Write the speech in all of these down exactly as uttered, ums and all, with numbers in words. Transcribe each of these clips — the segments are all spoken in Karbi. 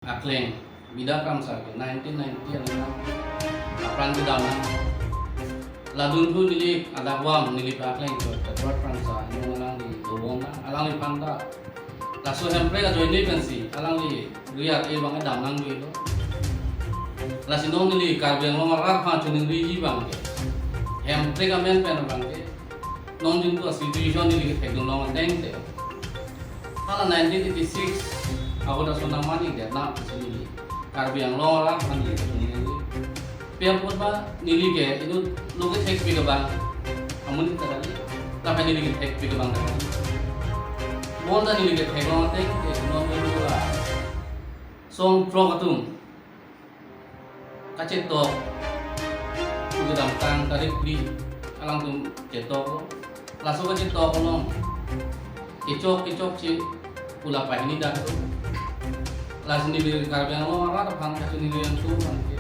akleng, Bida Kramsa ke nineteen ninety along apran kedam nang. Ladunthu neli adakvam neli akleng ke Edward Kramsa, non alangli dobom nang, alangliphan ta laso Hemprek ajoine pensi alangli ri-at-e abang dam nangdetlo. Lasi non neli Karbi Anglong arat aphan chiningriji abang ke, Hemprek amen pen abang ke, non jin ko situation neli kethekdun long ateng te, hala nineteen eighty-six ahut ason amani det na pusi neli Karbi Anglong arat aphan neli kachiningri. Pi apot ma neli ke inut lo kethekpik abang amonit ta kali, lapen neli kethekpik abang ta kali. Bonta neli kethek long ateng te non neli la song throk atum kachetok, kedamtang tarik phli alangtum chetok, laso kachetok along kechok kechokche pu la pahini dak atum. Lasi neli Karbi Anglong arat aphan kachiningri atum abang ke,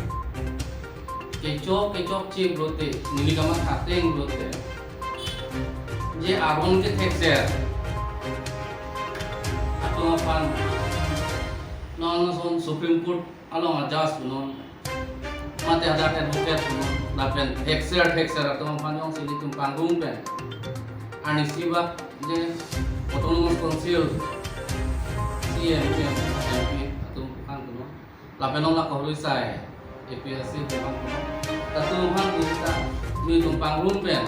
kechok kechokche pulote, neli kamatha ateng pulote, je aron kethekser atum aphan, non ason Supreme Court along a-judge punon, mate hadak advocate punon, lapen thekser thekser atum aphan jongsi nelitum pangrum pen, arnisi bak je Autonomous Council C E M, M P atum aphan punon, lapen non la kahurui sai A P S C atum aphan punon, latum aphan pusi ta nelitum pangrum pen,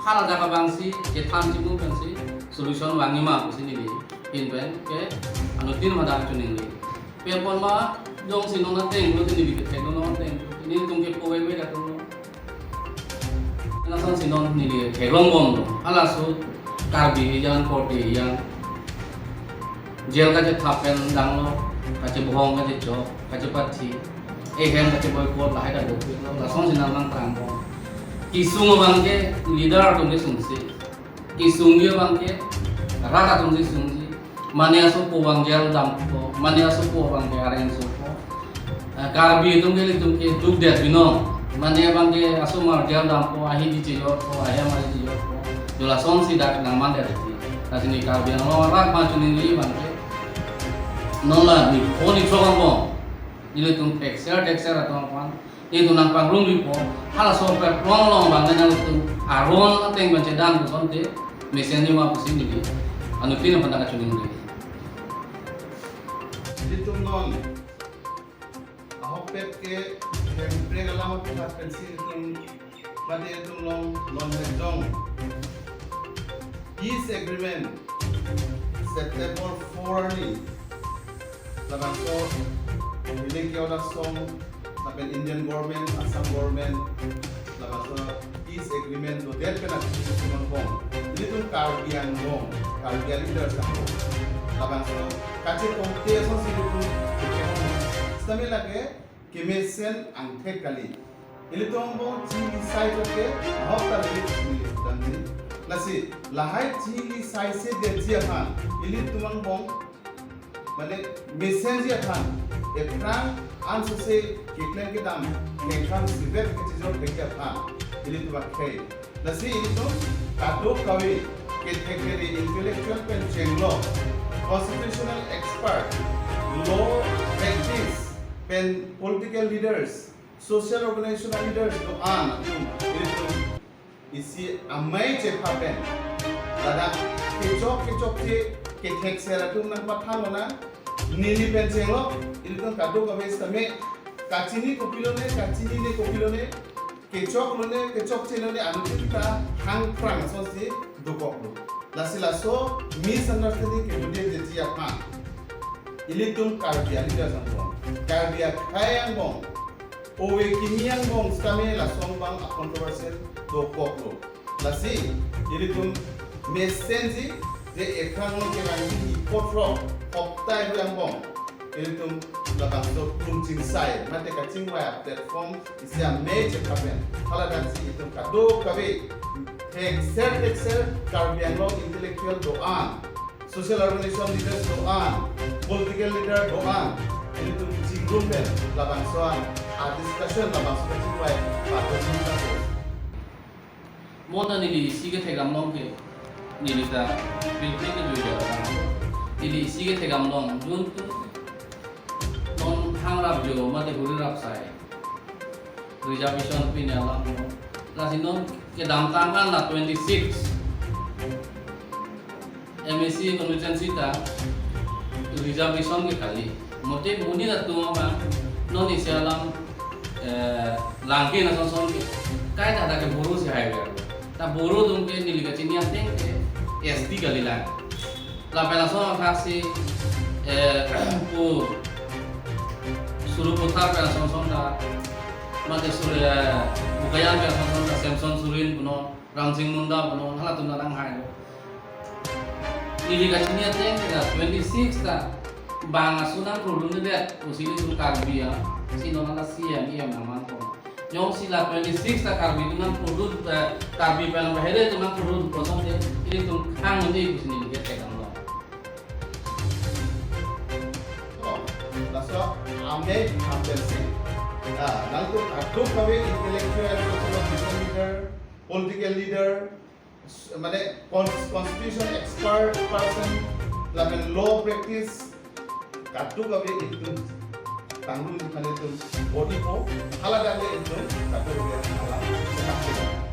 hala dak abangsi kethan chimu pensi solution vangji ma pusi neli ahin pen ke anuttin hadak chiningri. Pi apot ma jongsi non ateng lo neli kethekdun long ateng, nelitum ke po veve atum lo. Lason si non neli theklong bomlo. Halaso Karbi ejang, korte ejang, jail kachethap pen danglo, kachebohong, kachechok, kachepathi, ehem kacheboycott lahai ta dopiklo, lasonsi nanglang prangbom. Kesung abang ke leader atum kesungsi, kesungji abang ke rat atum kesungji. Mane asopo abang jail dampo, mane asopo abang ke areng sopo. Eh, Karbi atum ke ilitum ke dukdet binong. Mane abang ke asomar jail dampo, ahi di chejorpo, ahem ahi chejorpo. Jo lasonsi dak nangmandet ati. Lasi neli Karbi Anglong arat aphan chiningri abang ke, non la niphonit throk angbong ilitum thekser thekser atum aphan nelitum nangpangrumripo, halaso platform along abang nelitum aron ateng pen chedan pusonte mesenji ma pusi neli anuttin aphan ta kachiningri. Ilitum non ahokpet ke Hemprek alam aphan pensi ilitum, mate ilitum long non hejong peace agreement September four arni labangso Elengke Odasong lapen Indian government, Assam government, labangso peace agreement lodet pen ilitum angbong, ilitum Karbi Anglong, Karbi a-leaders angbong labangso kachetongte asonsi ilitum, sitame lake kemesen angthek kali. Ilitum angbong chili sai choke, ahok ta ilitum damji. Lasi lahai chili sai se detji aphan ilitum angbong, mane mesenji aphan, ephrang ansose keklem kedam, kengkam sivet kechijor thekji aphan ilitum akhei. Lasi ilitum kadokave kethek kere intellectual pen chenglok, constitutional expert, law practice pen political leaders, social organization leaders do-an atum ilitum isi amei chepha pen ladak kechok kechokche kethekser atum nangpathan lonang, neli pen chenglok, ilitum kadokave sitame kachini kopilone, kachinine kopilone, kechok lone, kechokche lone, anuttin ta hangphrang asonsi dokoklo. Lasi laso misunderstanding kemudian jeji aphan ilitum Karbi a-leaders angbong, Karbi akhei angbong, ove kimi angbong sitame laso abang a-controversial dokoklo. Lasi ilitum mesenji je ephrang along kevangji ni potro hoptai ru angbong ilitum labangso plum chingsai mate kachingvai a-platform isi amei chepha pen, haladak si ilitum kadokave thekser thekser Karbi Anglong intellectual do-an, social organization leaders do-an, political leader do-an, ilitum chingrum pen labangso an a-discussion labangso kachingvai patut ni ta. Bonta neli isi kethekdam long ke, neli ta pilpil ke jui jala. Neli isi kethekdam long jun tu Rap jo mate huri rap sai. Reservation pine alam lo. Lasi non kedamtang an la twenty-six M A C constituency ta reservation ke kali. Mote monit atum ma non isi alam, eh, Langhin ason son ke kaita ta ke Boro si hai ver. Ta Boro atum ke neli kachini ateng ke S T kali lang. Lapen lason athak si, eh, pu Sarupathar pen ason son ta, mate Sur-, eh, Bokajan pen ason son ta, Samson Sorin punon, Ramsing Munda punon, halatum ta nang hai lo. Neli kachini ateng ke twenty-six ta bang asu nangproduce det, pusi ilitum Karbi a, si non hala C M, E M nangman ko. Jongsi la twenty-six ta Karbi atum nangproduce, eh, Karbi pen bahere atum nangproduce kosonte, ilitum khang un-e pusi neli ke theklong lo. Oh, laso amen ampensi. Ah, nangtum kadokave intellectual, social leader, political leader, mane cons-, constitution expert person, lapen law practice, kadokave itum tangdung di mane itum body po, hala dale itum kadokave hala sepak sepak.